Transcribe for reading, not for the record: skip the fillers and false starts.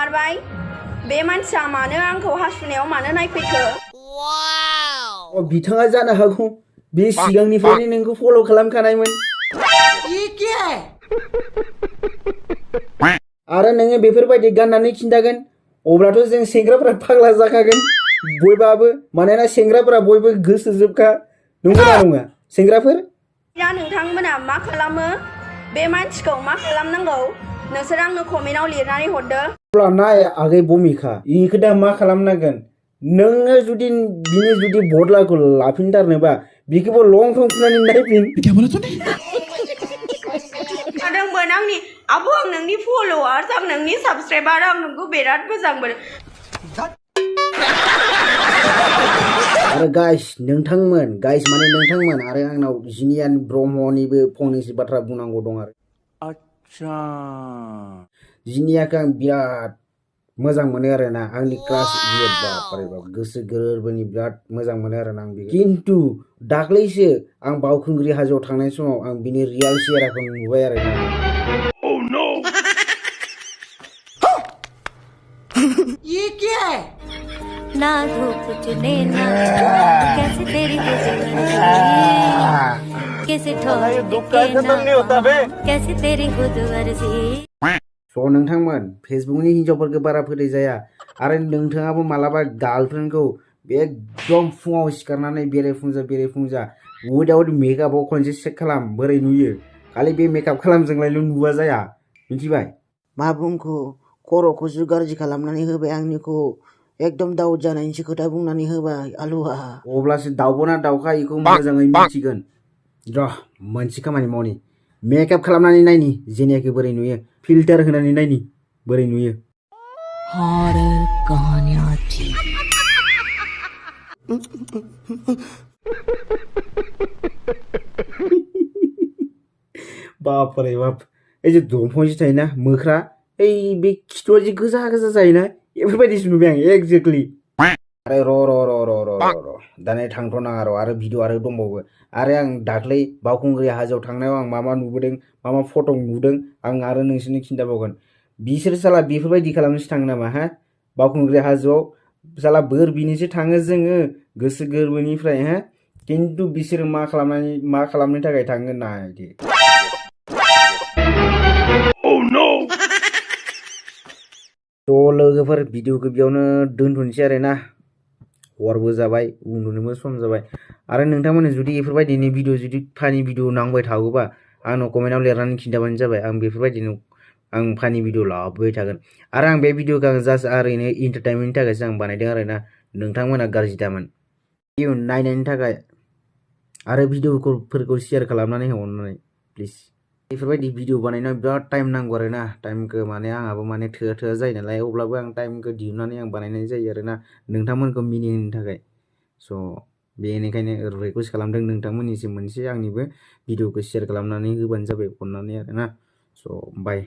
हगारबाय बे मानसिया मानो आंखौ हासुनायाव मानो नायफैखो वाव बिथाङा जानो हागौ बे सिगांनिफ्रायनो नोंखौ फल' खालामखानायमोन आरो नोङो बेफोरबायदि गाननानै खिन्थागोन अब्लाथ' जों सेंग्राफोरा फाग्ला जाखागोन बयबाबो मानोना सेंग्राफोरा बयबो गोसोजोबखा नंगौना नङा सेंग्राफोर दा नोंथांमोना मा खालामो बे मानसिखौ मा खालामनांगौ नोंसोर आंनो कमेन्टआव लिरनानै हरदो अब्ला नाय आगै भूमिका इखौ दा मा खालामनांगोन नोङो जुदि बिनि जुदि बदलाखौ लाफिनथारनोबा बिखौबो लं थं खुनानै नायफिन जादोंमोन आंनि आब' आं नोंनि फल'वार्स आं नोंनि साबसक्राइबार आं नोंखौ बिराद मोजां मोनो आरो गाइस माने नोंथांमोन आरो आंनाव जिनियान ब्रह्मनिबो फंनैसो बाथ्रा बुंनांगौ दं आरो आच्छा जिनियाखौ आं बिराद मोजां मोनो आरो ना आंनि क्लास बाप रे बाप गोसो गोरबोनि बिराद मोजां मोनो आरो ना आं बेखौ खिन्थु दाख्लैसो आं बावखुंग्रि हाजोआव थांनाय समाव आं बिनि रियेल चेहराखौ नुबाय आरो ना ये क्या है ना धूप चुने ना कैसे तेरी कैसे कैसे तेरी स' नोंथांमोन फेसबुकनि हिन्जावफोरखौ बारा फोथायजाया आरो नोंथाङाबो मालाबा गार्लफ्रेन्डखौ एकदम फुङाव सिखारनानै बेरायफुंजा उइदाउट मेकआपआव खनसे चेक खालाम बोरै नुयो खालि बे मेकआप खालामजोंलायल' नुवा जाया मिथिबाय मा बुंखो खर'खौसो गाज्रि खालामनानै होबाय आंनिखौ एकदम दाउट जानायनिसो खोथा बुंनानै होबाय आलुआ अब्लासो दाउबना दाउखा इखौ मोजाङै मिथिगोन र' मोनसे खामानि मावनि मेकआप खालामनानै नायनि जेनियाखौ बोरै नुयो फिल्टार होनानै नायनि बोरै नुयो हॉरर कहानियां बाप रे बाप এই যে दंफां जि थायोना मोख्रा এই बे खिथुआ जि गोजा गोजा जायोना बेफोरबायदिसो नुबाय आं एक्जेक्टलि आरो र' दाने थांथ'नाङा र' आरो भिडिअ आरो दंबावो आरो आं दाख्लै बावखुंग्रि हाजोआव थांनायाव आं मा नुबोदों मा फट' नुदों आं आरो नोंसोरनो खिन्थाबावगोन बिसोर साला बेफोरबायदि खालामनोसो थाङो नामा हा बावखुंग्रि हाजोआव साला बोर बिनोसो थाङो जोङो गोसो गोरबोनिफ्राय हा खिन्थु बिसोरो मा खालामनो थाखाय थाङो नायदे थ' लोगोफोर भिडिअखौ बेयावनो दोनथ'नोसै आरो ना हरबो जाबाय उन्दुनोबो सम जाबाय आरो नोंथांमोननो जुदि बेफोरबायदिनि भिडिअ जुदि फानि भिडिअ नांबाय थागौबा आंनाव कमेन्टआव लिरनानै खिन्थाबानो जाबाय आं बेफोरबायदिनो आं फानि भिडिअ लाबोबाय थागोन आरो आं बे भिडिअखौ आं जास्ट ओरैनो इन्टारटेनमेन्टनि थाखायसो आं बानायदों आरो ना नोंथांमोना गाज्रि दामोन भिडिअ नायनायनि थाखाय आरो भिडिअफोरखौ शेयार खालामनानै हरनानै प्लिज बेफोरबायदि भिडिअ बानायनायाव बिराद टाइम नांगौ आरो ना टाइमखौ माने आंहाबो माने थोआ जायो नालाय अब्लाबो आं टाइमखौ दिहुननानै आं बानायनाय जायो आरो ना नोंथांमोनखौ मिनिहोनो थाखाय स' बेनिखायनो रिक्वेस्ट खालामदों नोंथांमोननिसिम मोनसे आंनिबो भिडिअखौ शेयार खालामनानै होबानो जाबाय अननानै आरो ना स' बाय